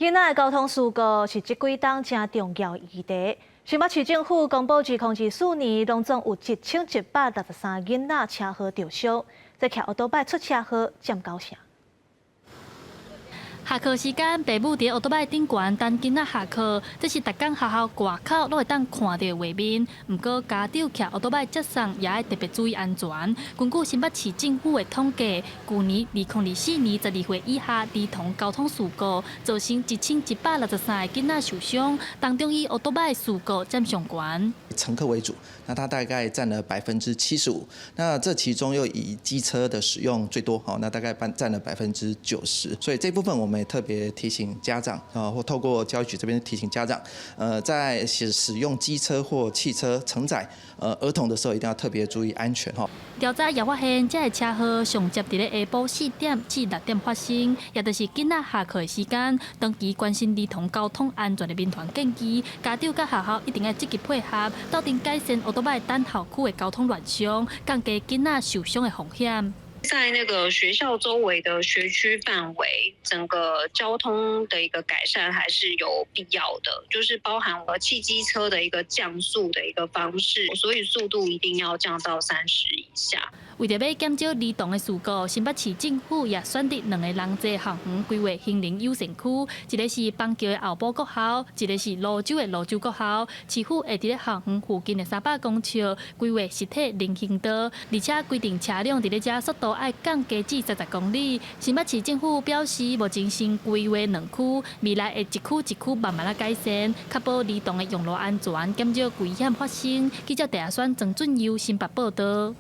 囡仔的交通事故是這幾冬誠重要議題。新北市政府公布，2024年攏總有1163囡仔車禍著傷，這騎歐多擺出車禍佔九成。下課時間，爸母佇歐多擺頂懸等囡仔下課，這是逐工學校外口攏會當看著的畫面。毋過家長騎歐多擺接送也愛特別注意安全。根據新北市政府的統計，舊年2024年12歲以下兒童交通事故造成1163個囡仔受傷，當中以歐多擺事故佔上懸。乘客為主，那它大概佔了75%。那這其中又以機車的使用最多，那大概佔了90%。所以這部分我們也特別提醒家長啊，或透過教育局這邊提醒家長，在使用機車或汽車承載兒童的時候，一定要特別注意安全哈。調查也發現，這个車禍上捷佇咧下晡4點至6點發生，也就是囡仔下課的時間。長期關心兒童交通安全的民團建議，家長佮學校一定愛積極配合，鬥陣改善歐多擺等候區的交通亂象，降低囡仔受傷的風險。在那個學校周圍的學區範圍，整個交通的一個改善還是有必要的，就是包含了汽機車的一個降速的一個方式，所以速度一定要降到30以下。為著欲減少兒童的事故，新北市政府也選擇兩個人濟校園規劃行人友善區，一个是板橋的後埔國校，一个是蘆洲的蘆洲國校。市府會佇咧校園附近的300公尺規劃實體人行道，而且規定車輛佇咧遮速度愛降低至30公里。新北市政府表示，目前先規劃兩區，未來會一區一區慢慢仔改善，確保兒童的用路安全，減少危險發生。記者鄭亞選、曾俊佑新北報道。